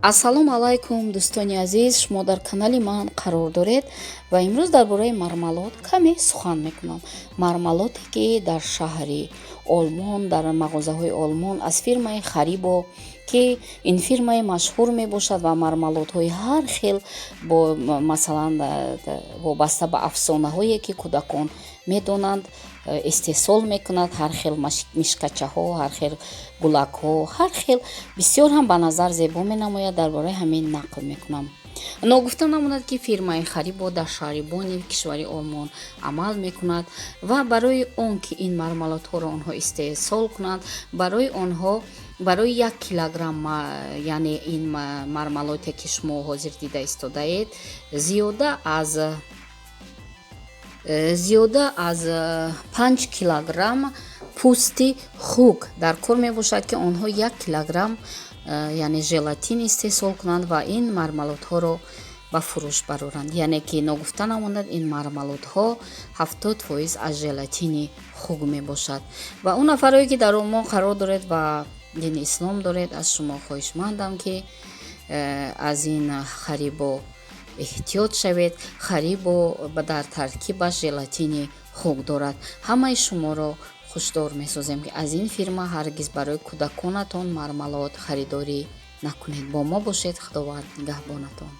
Ассалому алайкум, дӯстони азиз! Шумо дар канали ман қарор доред ва имрӯз дар бораи мармалод каме сухан мекунам. Мармалоде, ки дар шаҳри Олмон, дар мағозаҳои Олмон аз фирмаи Харибо, ки ин фирмаи машҳур мебошад ва мармалодҳои ҳар хел бо, масалан, вобаста ба афсонаҳое, ки кӯдакон медонанд, истеҳсол мекунад. Ҳар хел мишкачаҳо, ҳар хел гулакҳо, ҳар хел, бисёр ҳам ба назар зебо менамояд. Дар бораи ҳамин нақл мекунам. Ногуфта намонад, ки фирмаи Харибо дар шаҳри Бони кишвари Олмон амал мекунад ва барои он ки ин мармалодҳоро онҳо истеҳсол кунанд, барои онҳо, барои 1 килограмм, яъне ин мармалоде, ки шумо ҳозир дида истодаед, зиёда аз 5 килограмм пӯсти хук дар кор мебошад, ки онҳо 1 килограмм, яъне желатин истеҳсол кунанд ва ин мармалодҳоро ба фурӯш бароранд. Яъне ки ногуфта намонад, ин мармалодҳо 70% аз желатини хук мебошад. Ва он нафарое, ки дар Олмон қарор доред ва дини ислом доред, аз шумо хоҳишмандам, ки аз ин Харибо эҳтиёт шавед. Харибо дар таркибаш желатини хук дорад. Ҳамаи шуморо хушдор месозем, ки аз ин фирма ҳаргиз барои кӯдаконатон мармалод харидорӣ накунед. Бо мо бошед, Худованд нигаҳбонатон.